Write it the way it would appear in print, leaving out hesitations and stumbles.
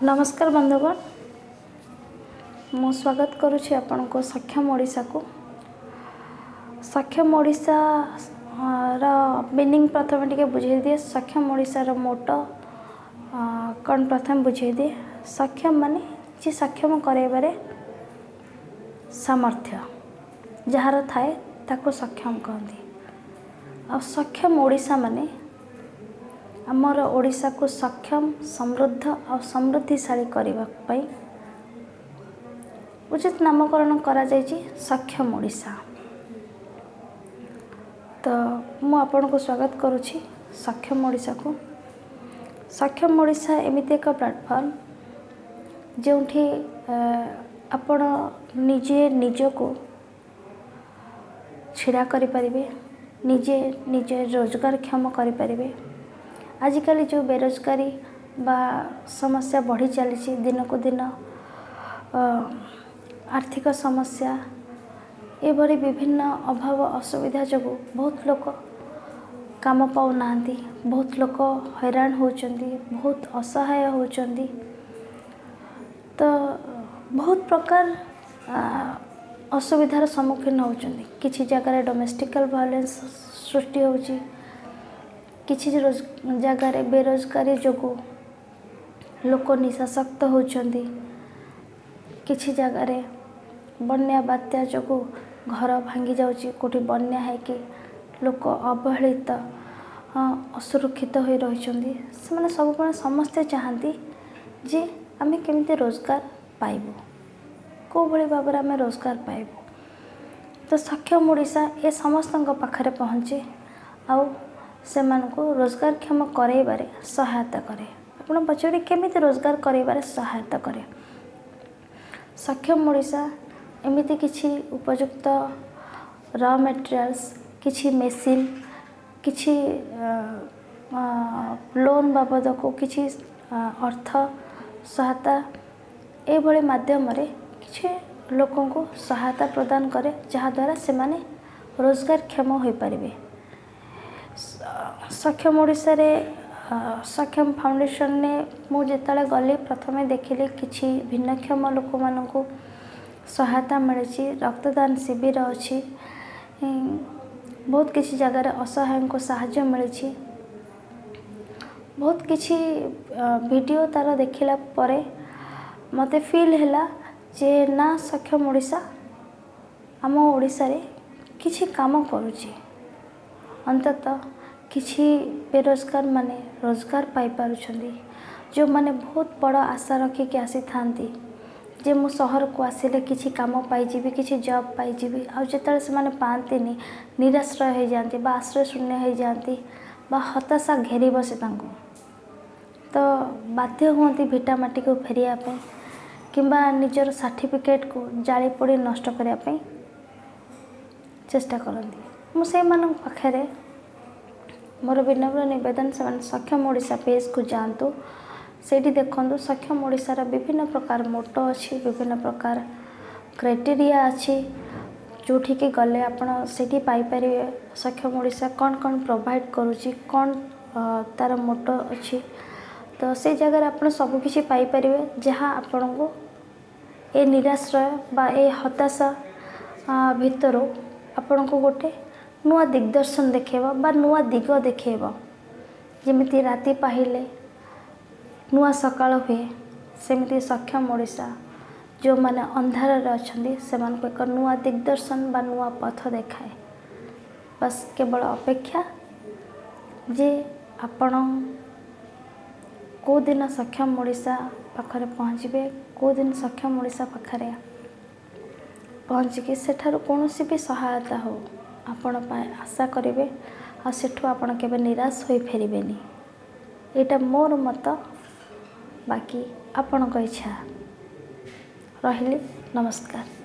ନମସ୍କାର ବନ୍ଧୁଗଣ, ମୁଁ ସ୍ୱାଗତ କରୁଛି ଆପଣଙ୍କୁ ସକ୍ଷମ ଓଡ଼ିଶାକୁ। ସକ୍ଷମ ଓଡ଼ିଶାର ମିନିଂ ପ୍ରଥମେ ଟିକେ ବୁଝେଇ ଦିଏ। ସକ୍ଷମ ଓଡ଼ିଶାର ମୋଟୋ କ'ଣ ପ୍ରଥମେ ବୁଝେଇ ଦିଏ। ସକ୍ଷମ ମାନେ ଯିଏ ସକ୍ଷମ କରାଇବାରେ ସାମର୍ଥ୍ୟ ଯାହାର ଥାଏ, ତାକୁ ସକ୍ଷମ କହନ୍ତି। ଆଉ ସକ୍ଷମ ଓଡ଼ିଶା ମାନେ ଆମର ଓଡ଼ିଶାକୁ ସକ୍ଷମ, ସମୃଦ୍ଧ ଆଉ ସମୃଦ୍ଧିଶାଳୀ କରିବା ପାଇଁ ଉଚିତ ନାମକରଣ କରାଯାଇଛି ସକ୍ଷମ ଓଡ଼ିଶା। ତ ମୁଁ ଆପଣଙ୍କୁ ସ୍ୱାଗତ କରୁଛି ସକ୍ଷମ ଓଡ଼ିଶାକୁ। ସକ୍ଷମ ଓଡ଼ିଶା ଏମିତି ଏକ ପ୍ଲାଟଫର୍ମ, ଯେଉଁଠି ଆପଣ ନିଜେ ନିଜକୁ ଛିଡ଼ା କରିପାରିବେ, ନିଜେ ନିଜେ ରୋଜଗାରକ୍ଷମ କରିପାରିବେ। ଆଜିକାଲି ଯେଉଁ ବେରୋଜଗାରୀ ବା ସମସ୍ୟା ବଢ଼ି ଚାଲିଛି ଦିନକୁ ଦିନ, ଆର୍ଥିକ ସମସ୍ୟା, ଏଭଳି ବିଭିନ୍ନ ଅଭାବ ଅସୁବିଧା ଯୋଗୁଁ ବହୁତ ଲୋକ କାମ ପାଉନାହାନ୍ତି, ବହୁତ ଲୋକ ହଇରାଣ ହେଉଛନ୍ତି, ବହୁତ ଅସହାୟ ହେଉଛନ୍ତି। ତ ବହୁତ ପ୍ରକାର ଅସୁବିଧାର ସମ୍ମୁଖୀନ ହେଉଛନ୍ତି। କିଛି ଜାଗାରେ ଡୋମେଷ୍ଟିକାଲ ଭାୟୋଲେନ୍ସ ସୃଷ୍ଟି ହେଉଛି, କିଛି ଜାଗାରେ ବେରୋଜଗାରୀ ଯୋଗୁଁ ଲୋକ ନିଶାସକ୍ତ ହେଉଛନ୍ତି, କିଛି ଜାଗାରେ ବନ୍ୟା ବାତ୍ୟା ଯୋଗୁଁ ଘର ଭାଙ୍ଗି ଯାଉଛି, କେଉଁଠି ବନ୍ୟା ହେଇକି ଲୋକ ଅବହେଳିତ, ଅସୁରକ୍ଷିତ ହୋଇ ରହିଛନ୍ତି। ସେମାନେ ସବୁବେଳେ ସମସ୍ତେ ଚାହାନ୍ତି ଯେ ଆମେ କେମିତି ରୋଜଗାର ପାଇବୁ, କେଉଁଭଳି ଭାବରେ ଆମେ ରୋଜଗାର ପାଇବୁ। ତ ସକ୍ଷମ ଓଡ଼ିଶା ଏ ସମସ୍ତଙ୍କ ପାଖରେ ପହଞ୍ଚେ ଆଉ ସେମାନଙ୍କୁ ରୋଜଗାରକ୍ଷମ କରାଇବାରେ ସହାୟତା କରେ। ଆପଣ ପଚାରିବେ, କେମିତି ରୋଜଗାର କରାଇବାରେ ସହାୟତା କରେ? ସକ୍ଷମ ଓଡ଼ିଶା ଏମିତି କିଛି ଉପଯୁକ୍ତ ର ମେଟେରିଆଲ୍ସ, କିଛି ମେସିନ୍, କିଛି ଲୋନ୍ ବାବଦକୁ କିଛି ଅର୍ଥ ସହାୟତା, ଏଇଭଳି ମାଧ୍ୟମରେ କିଛି ଲୋକଙ୍କୁ ସହାୟତା ପ୍ରଦାନ କରେ, ଯାହାଦ୍ୱାରା ସେମାନେ ରୋଜଗାରକ୍ଷମ ହୋଇପାରିବେ। ସକ୍ଷମ ଓଡ଼ିଶାରେ, ସକ୍ଷମ ଫାଉଣ୍ଡେସନରେ ମୁଁ ଯେତେବେଳେ ଗଲି, ପ୍ରଥମେ ଦେଖିଲି କିଛି ଭିନ୍ନକ୍ଷମ ଲୋକମାନଙ୍କୁ ସହାୟତା ମିଳିଛି, ରକ୍ତଦାନ ଶିବିର ଅଛି, ବହୁତ କିଛି ଜାଗାରେ ଅସହାୟଙ୍କୁ ସାହାଯ୍ୟ ମିଳିଛି। ବହୁତ କିଛି ଭିଡ଼ିଓ ତା'ର ଦେଖିଲା ପରେ ମୋତେ ଫିଲ୍ ହେଲା ଯେ ନା, ସକ୍ଷମ ଓଡ଼ିଶା ଆମ ଓଡ଼ିଶାରେ କିଛି କାମ କରୁଛି। ଅନ୍ତତଃ କିଛି ବେରୋଜଗାର ମାନେ ରୋଜଗାର ପାଇପାରୁଛନ୍ତି। ଯେଉଁମାନେ ବହୁତ ବଡ଼ ଆଶା ରଖିକି ଆସିଥାନ୍ତି ଯେ ମୁଁ ସହରକୁ ଆସିଲେ କିଛି କାମ ପାଇଯିବି, କିଛି ଜବ୍ ପାଇଯିବି, ଆଉ ଯେତେବେଳେ ସେମାନେ ପାଆନ୍ତିନି, ନିରାଶ୍ରୟ ହେଇଯାଆନ୍ତି ବା ଆଶ୍ରୟ ଶୂନ୍ୟ ହେଇଯାଆନ୍ତି ବା ହତାଶା ଘେରି ବସେ ତାଙ୍କୁ, ତ ବାଧ୍ୟ ହୁଅନ୍ତି ଭିଟାମାଟିକୁ ଫେରିବା ପାଇଁ କିମ୍ବା ନିଜର ସାର୍ଟିଫିକେଟ୍କୁ ଜାଳି ପୋଡ଼ି ନଷ୍ଟ କରିବା ପାଇଁ ଚେଷ୍ଟା କରନ୍ତି। ମୁଁ ସେଇମାନଙ୍କ ପାଖରେ ମୋର ବିନମ୍ର ନିବେଦନ, ସେମାନେ ସକ୍ଷମ ଓଡ଼ିଶା ପେଜ୍କୁ ଯାଆନ୍ତୁ, ସେଇଠି ଦେଖନ୍ତୁ ସକ୍ଷମ ଓଡ଼ିଶାର ବିଭିନ୍ନ ପ୍ରକାର ମୋଟୋ ଅଛି, ବିଭିନ୍ନ ପ୍ରକାର କ୍ରାଇଟେରିଆ ଅଛି, ଯେଉଁଠିକି ଗଲେ ଆପଣ ସେଇଠି ପାଇପାରିବେ ସକ୍ଷମ ଓଡ଼ିଶା କ'ଣ କ'ଣ ପ୍ରୋଭାଇଡ଼ କରୁଛି, କ'ଣ ତା'ର ମୋଟୋ ଅଛି। ତ ସେଇ ଜାଗାରେ ଆପଣ ସବୁକିଛି ପାଇପାରିବେ, ଯାହା ଆପଣଙ୍କୁ ଏ ନିରାଶ୍ରୟ ବା ଏ ହତାଶା ଭିତରୁ ଆପଣଙ୍କୁ ଗୋଟେ ନୂଆ ଦିଗ୍ଦର୍ଶନ ଦେଖାଇବ ବା ନୂଆ ଦିଗ ଦେଖାଇବ। ଯେମିତି ରାତି ପାହିଲେ ନୂଆ ସକାଳ ହୁଏ, ସେମିତି ସକ୍ଷମ ଓଡ଼ିଶା ଯେଉଁମାନେ ଅନ୍ଧାରରେ ଅଛନ୍ତି, ସେମାନଙ୍କୁ ଏକ ନୂଆ ଦିଗ୍ଦର୍ଶନ ବା ନୂଆ ପଥ ଦେଖାଏ। ବାସ୍, କେବଳ ଅପେକ୍ଷା ଯେ ଆପଣ କେଉଁଦିନ ସକ୍ଷମ ଓଡ଼ିଶା ପାଖରେ ପହଞ୍ଚିବେ, କେଉଁଦିନ ସକ୍ଷମ ଓଡ଼ିଶା ପାଖରେ ପହଞ୍ଚିକି ସେଠାରୁ କୌଣସି ବି ସହାୟତା ହେଉ ଆପଣ ଆଶା କରିବେ ଆଉ ସେଠୁ ଆପଣ କେବେ ନିରାଶ ହୋଇ ଫେରିବେନି। ଏଇଟା ମୋର ମତ, ବାକି ଆପଣଙ୍କ ଇଚ୍ଛା। ରହିଲି, ନମସ୍କାର।